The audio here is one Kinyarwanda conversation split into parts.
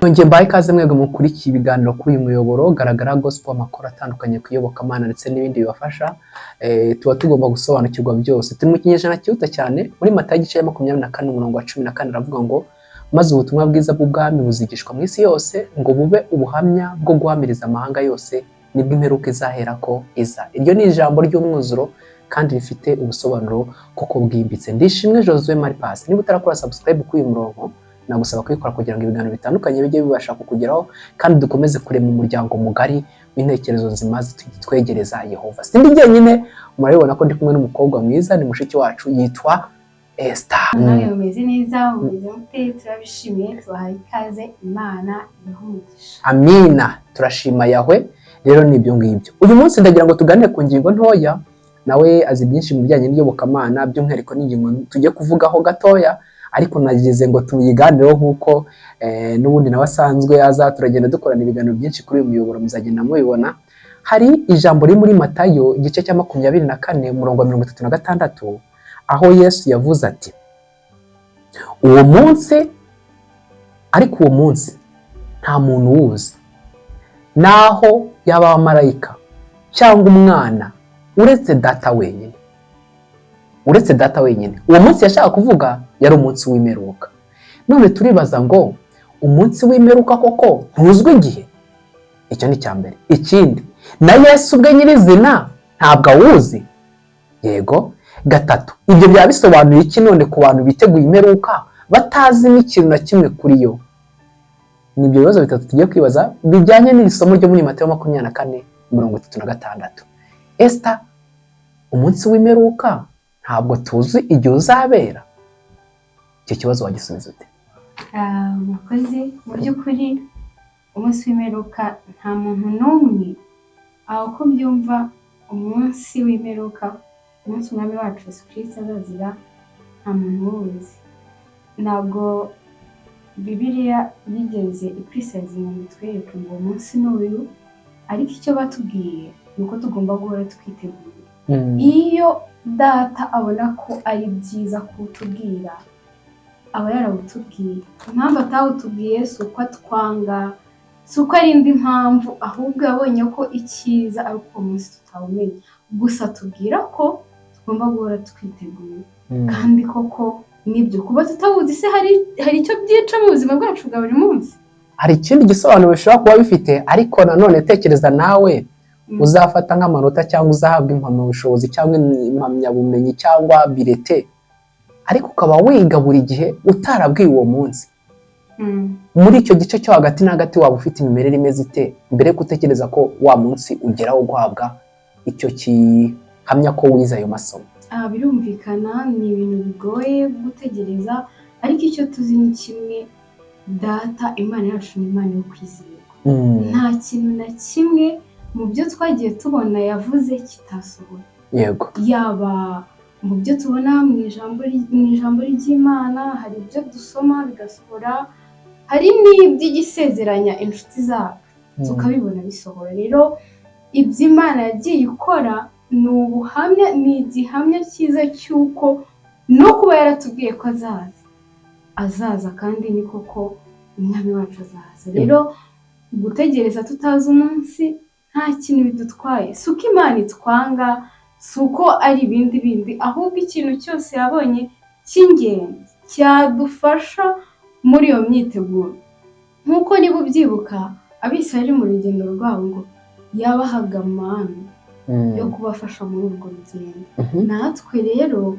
Nongeye mbahe ikaze mwebwe mukurikiye ibiganiro kuri uyu muyoboro Garagara Gospel, amakuru atandukanye ku iyobokamana ndetse n'ibindi bibafasha. Tuba tugomba gusobanukirwa byose. Turi mu kinyejana cyihuta cyane. Muri Matayo igice cya 24 umurongo wa 14 aravuga ngo: "Maze ubutumwa bwiza bw'ubwami buzigishwa mu isi yose ngo bube ubuhamya bwo guhamiriza amahanga yose, nibwo imperuka izaherako iza." Iryo ni ijambo ry'umwuzuro kandi rifite ubusobanuro koko bwimbitse. Ndishimwe Josue Maripas. Niba utarakora subscribe kuri uyu murongo, nagusaba kuyikora kugira ngo ibiganiro bitandukanye bijye bibasha kukugeraho, kandi dukomeze kurema umuryango mugari w'intekerezo nzima zitwegereza Yehova. Sindi jyenyine, murabibona ko ndi kumwe n'umukobwa mwiza, ni mushiki wacu, yitwa Esther. Nawe mumeze neza, mumeze mute? Turabishimiye, tubahaye ikaze, Imana ibahe umugisha. Amina, turashima Yahwe. Rero ni ibyo ngibyo. Uyu munsi ndagira ngo tuganire ku ngingo ntoya. Nawe azi byinshi mu bijyanye n'iyobokamana, by'umwihariko n'ingingo tujye kuvugaho gatoya, ariko nagize ngo tuyiganireho nk'uko n'ubundi nawe asanzwe aza. Turagenda dukorana ibiganiro byinshi kuri uyu muyoboro, muzagenda mubibona. Hari ijambo riri muri Matayo igice cya 24 umurongo wa 36, aho Yesu yavuze ati: "Uwo munsi, ariko uwo munsi nta muntu uwuzi, naho yaba abamarayika cyangwa umwana, uretse Data wenyine, uretse Data wenyine." Uwo munsi yashaka kuvuga yari umunsi w'imperuka. None turibaza ngo umunsi w'imperuka koko ntuzwi igihe? Icyo ni icya mbere. Ikindi, na Yesu ubwe nyirizina ntabwo awuzi? Yego. Gatatu, ibyo byaba bisobanuye iki none ku bantu biteguye imperuka batazi n'ikintu na kimwe kuri yo? Ni ibyo bibazo bitatu tugiye kwibaza bijyanye n'iri somo ryo muri Matayo 24:36. Esther, umunsi w'imperuka ntabwo tuzi igihe uzabera. Icyo kibazo wagisubiza ute? Murakoze. Mu by'ukuri umunsi w'imperuka nta muntu n'umwe, aho ko mbyumva, umunsi w'imperuka, umunsi umwami wacu Yesu Kristo azazira, nta muntu uwuzi. Ntabwo Bibiliya yigeze iprecisinga ngo itwereke ngo uwo munsi ni uyu, ariko icyo batubwiye ni uko tugomba guhora twiteguye. Iyo Data abona ko ari byiza kuwutubwira, aba yarawutubwiye. Impamvu atawutubwiye si uko atwanga, si uko ari indi mpamvu, ahubwo yabonye ko icyiza ari uko uwo munsi tutawumenya. Gusa tubwira ko tugomba guhora twiteguye. Kandi koko nibyo, kuba tutawuzi se hari icyo byica mu buzima bwacu bwa buri munsi? Hari ikindi gisobanuro bishobora kuba bifite, ariko nanone tekereza nawe uzafata nk'amanota cyangwa uzahabwa impamyabushobozi cyangwa impamyabumenyi cyangwa birete, ariko ukaba wiga buri gihe utarabwiwe uwo munsi. Muri icyo gice cyo hagati na hagati waba ufite imimerere imeze ite mbere yo gutekereza ko wa munsi ugeraho guhabwa icyo gihamya ko wize ayo masomo? Birumvikana ni ibintu bigoye gutegereza, ariko icyo tuzi ni kimwe: Data Imana yacu ni Imana yo kwizerwa. Nta kintu na kimwe mu byo twagiye tubona yavuze kitasohora. Yaba mu byo tubona mu ijambo ry'Imana, hari ibyo dusoma bigasohora, hari n'iby'igisezeranya inshuti zacu tukabibona bisohora. Rero ibyo Imana yagiye ikora ni ubuhamya, ni igihamya cyiza cy'uko no kuba yaratubwiye ko azaza, azaza, kandi ni koko umwami wacu azaza. Rero gutegereza tutazi umunsi nta kintu bidutwaye. Si uko Imana itwanga, si uko ari ibindi bindi, ahubwo ikintu cyose yabonye cy'ingenzi cyadufasha muri iyo myiteguro. Nk'uko niba ubyibuka, Abisirayeli mu rugendo rwabo ngo yabahaga manu yo kubafasha muri urwo rugendo. Natwe rero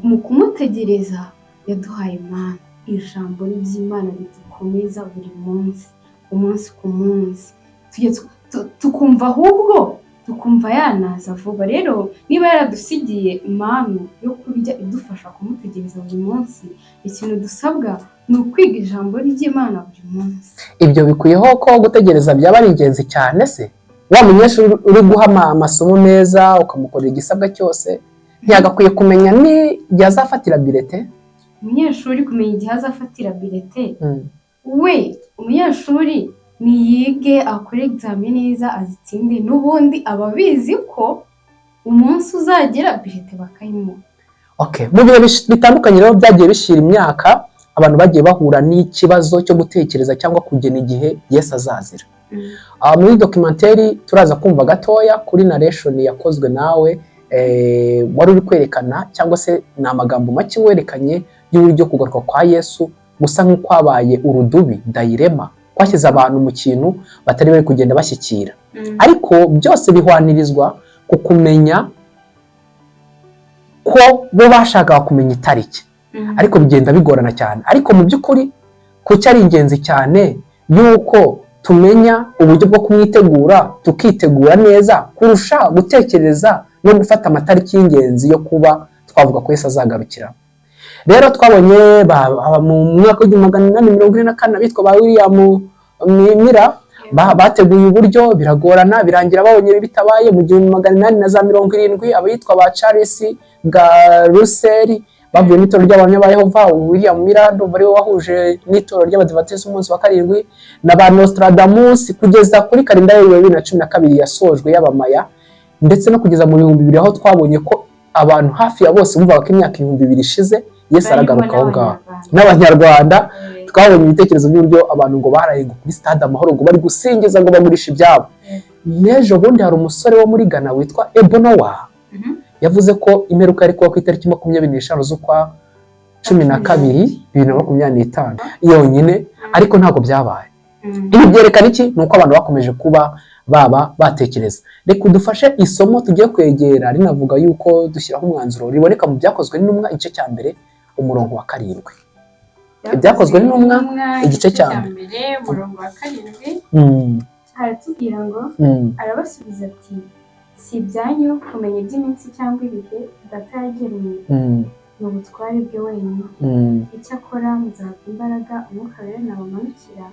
mu kumutegereza yaduhaye manu, ijambo ry'Imana ridukomeza buri munsi, umunsi ku munsi. Tujya tukumva, ahubwo tukumva yanaza vuba. Rero niba yaradusigiye manu yo kurya idufasha kumutegereza buri munsi, ikintu dusabwa ni ukwiga ijambo ry'Imana buri munsi. Ibyo bikwiyeho ko gutegereza byaba ari ingenzi cyane se? Wa munyeshuri uri guha amasomo meza, ukamukorera igisabwa cyose, ntiyagakwiye kumenya n'igihe azafatira birete? Umunyeshuri kumenya igihe azafatira birete, we umunyeshuri Niyige, akore examen neza, azitsinde. N'ubundi aba abizi ko umunsi uzagera bulletin bakayimuha. Okay. Mu bihe bitandukanye rero byagiye bishira imyaka, abantu bagiye bahura n'ikibazo cyo gutekereza cyangwa kugena igihe Yesu azazira. Muri documentary turaza kumva gatoya kuri narration yakozwe nawe, wari uri kwerekana, cyangwa se ni amagambo make werekanye y'uburyo kugaruka kwa Yesu gusa nk'ukwabaye urudubi, dilemma, kwashyize abantu mu kintu batari bari kugenda bashyikira, ariko byose bihwanirizwa ku kumenya ko bo bashakaga kumenya itariki, ariko bigenda bigorana cyane. Ariko mu by'ukuri kuki ari ingenzi cyane yuko tumenya uburyo bwo kumwitegura, tukitegura neza kurusha gutekereza no gufata amatariki y'ingenzi yo kuba twavuga ko Yesu azagarukira? Rero twabonye mu mwaka w'1844 abitwa ba William Miller bateguye uburyo, biragorana, birangira babonye bitabaye. Mu 1870 abitwa ba Charles Russell bavuye mu itorero ry'Abahamya ba Yehova, William Miller ndumva ariwe wahuje n'itorero ry'Abadivantisiti umunsi wa karindwi, na ba Nostradamus, kugeza kuri kalendari ya 2012 yasojwe y'Abamaya, ndetse no kugeza mu 2000, aho twabonye ko abantu hafi ya bose bumvaga ko imyaka 2000 ishize Yesu aragaruka aho ngaho. N'Abanyarwanda twabonye ibitekerezo by'uburyo abantu ngo baraye ngo kuri Stade Amahoro ngo bari gusingiza, ngo bagurisha ibyabo. N'ejo bundi hari umusore wo muri Ghana witwa Ebo Noah yavuze ko imperuka yari kuba ku itariki 25 z'ukwa 12 2025 yonyine, ariko ntabwo byabaye. Ibi byerekana iki? Ni uko abantu bakomeje kuba baba batekereza. Reka udufashe isomo tugiye kwegera rinavuga yuko dushyiraho umwanzuro, riboneka mu Byakozwe n'Intumwa, igice cya mbere, umurongo wa 7. Ibyakozwe n'Intumwa, igice cya mbere, umurongo wa 7, haratubwira ngo: "Arabasubiza ati: 'Si ibyanyu kumenya iby'iminsi cyangwa ibihe Data yageneye ni ubutware bwe wenyine. Icyakora muzahabwa imbaraga Umwuka Wera nabamanukira,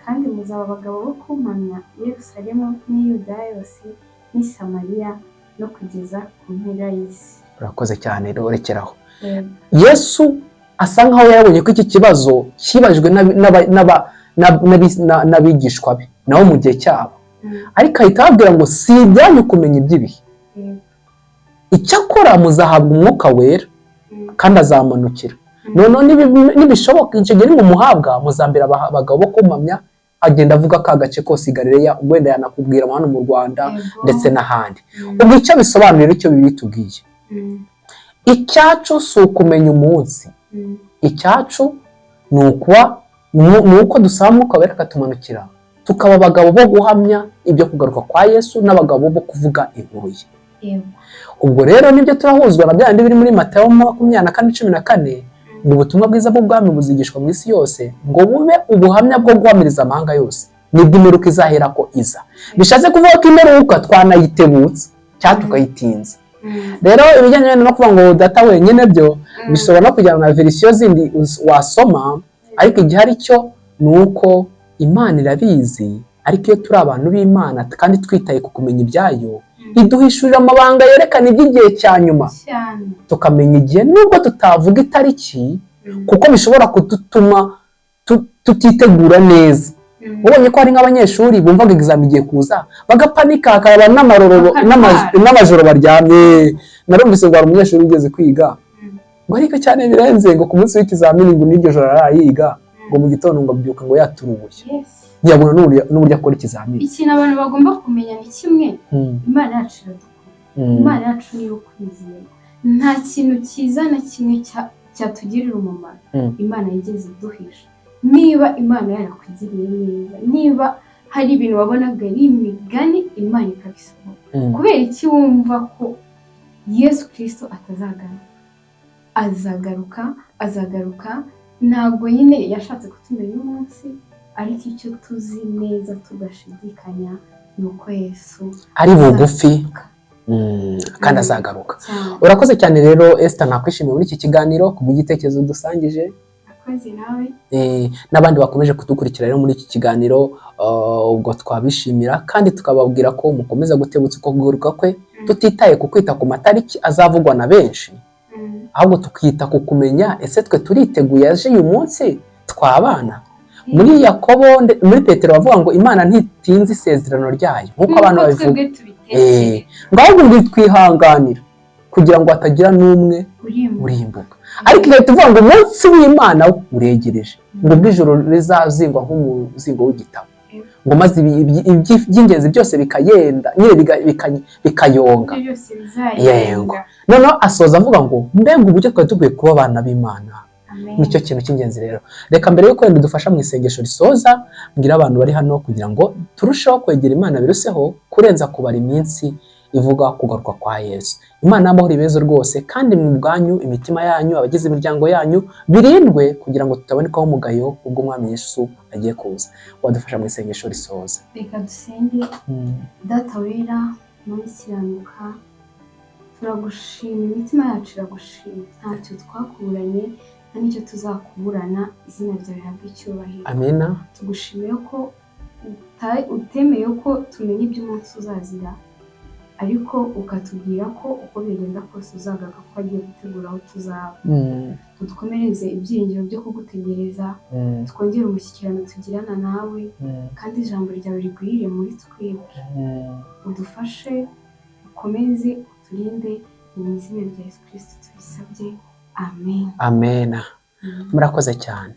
kandi muzaba abagabo bo kumpamya i Yerusalemu n'i Yudaya yose n'i Samariya no kugeza ku mpera y'isi.'" Urakoze cyane, rekeraho. Yesu asa nkaho yarabonye ko iki kibazo kibajwe n'abigishwa be nabo mu gihe cyabo, ariko ahita ababwira ngo si ibyanyu kumenya iby'ibihe, icyakora muzahabwa Umwuka Wera kandi azamanukira. Noneho nibishoboka icyo gihe nimumuhabwa, muzambera abagabo bo kumpamya. Agenda avuga ka gace kose i Galileya, wenda yanakubwira hano mu Rwanda ndetse n'ahandi. Ubwo icyo bisobanuye, icyo Bibiliya itubwiye, icyacu si ukumenya umunsi, icyacu ni ukuba ni uko dusaba Umwuka Wera akatumanukira, tukaba abagabo bo guhamya ibyo kugaruka kwa Yesu n'abagabo bo kuvuga inkuru ye. Ubwo rero nibyo turahuzwa na bya bindi biri muri Matayo 24:14, ngo ubutumwa bwiza bw'ubwami buzigishwa mu isi yose ngo bube ubuhamya bwo guhamiriza amahanga yose, nibwo imperuka izahera ko iza. Bishatse kuvuga ko imperuka twanayitebutsa cyangwa tukayitinza. Rero ibijyanye no kuvuga ngo Data wenyine byo bishobora no kujyana na version zindi wasoma, ariko igihari cyo ni uko Imana irabizi. Ariko iyo turi abantu b'Imana kandi twitaye ku kumenya ibyayo, iduhishurira amabanga yerekana iby'igihe cya nyuma, tukamenya igihe nubwo tutavuga itariki, kuko bishobora kudutuma tutitegura neza. Ubonye ko hari nk'abanyeshuri bumvaga examen igiye kuza bagapanika, hakaba n'amajoro baryamye. Narumvise ngo hari umunyeshuri ugeze kwiga ngo ariko cyane birenze, ngo ku munsi w'ikizamini ngo n'iryo joro arayiga, ngo mu gitondo ngo abyuka ngo yaturubuye, ntiyabona n'uburyo akora ikizamini. Ikintu abantu bagomba kumenya ni kimwe: Imana yacu iradukunda. Imana yacu niyo kwizerwa. Nta kintu cyiza na kimwe cyatugirira umumaro Imana yigeze iduhisha. Niba Imana yarakugiriye neza, niba hari ibintu wabonaga ari imigani Imana ikabisohora, kubera iki wumva ko Yesu Kirisito atazagaruka? Azagaruka, azagaruka. Ntabwo nyine yashatse kutumenya umunsi, ariko icyo tuzi neza tudashidikanya ni uko Yesu ari bugufi azagaruka. Kandi azagaruka. Cyane. Urakoze cyane rero, Esther, nakwishimiye muri iki kiganiro kubw'igitekerezo dusangije. Akoze nawe. N'abandi bakomeje kudukurikira rero muri iki kiganiro, ubwo twabishimira kandi tukababwira ko mukomeza gutebutsa uko kugaruka kwe, tutitaye ku kwita ku matariki azavugwa na benshi, ahubwo tukita ku kumenya: ese twe turiteguye? Aje uyu munsi twabana? Muri Yakobo, muri Petero bavuga ngo Imana ntitinze isezerano ryayo nk'uko abantu Nk'uko babivuga, twebwe tubitekereza. Ngo ahubwo ngo twihanganira kugira ngo hatagira n'umwe urimbuka. Urimbuka. Ariko igahita ivuga ngo umunsi w'Imana wo uregereje, ngo ubwo ijoro rizazingwa nk'umuzingo w'igitabo, ngo maze iby'ingenzi byose bikayenda nyine, bikayonga. Ibyo byose bizayenga. Yego. Noneho asoza avuga ngo mbega uburyo twari dukwiye kuba abana b'Imana. Amen. Nicyo kintu cy'ingenzi. Rero reka mbere y'uko wenda dufasha mu isengesho risoza, mbwira abantu bari hano kugira ngo turusheho kwegera Imana biruseho kurenza kubara iminsi ivuga kugaruka kwa Yesu. Imana y'amahoro ibeze rwose, kandi mu bwanyu, imitima yanyu, abagize imiryango yanyu birindwe kugira ngo tutabonekaho umugayo ubwo Umwami Yesu agiye kuza. Wadufasha mu isengesho risoza? Reka dusenge. Data wera, Mana ikiranuka, turagushima, imitima yacu iragushima. Ntacyo twakuburanye, nta n'icyo tuzakuburana. Izina ryawe rihabwe icyubahiro. Amina. Tugushimiye ko utemeye ko tumenya iby'umunsi uzazira, ariko ukatubwira ko uko bigenda kose uzagaruka, ko agiye gutegura aho tuzaba. Dukomereze ibyiringiro byo kugutegereza, twongere umushyikirano tugirana nawe, kandi ijambo ryawe rigwirire muri twebwe. Udufashe, ukomeze uturinde. Ni mu izina rya Yesu Kirisito tubisabye, amen. Amena. Murakoze cyane.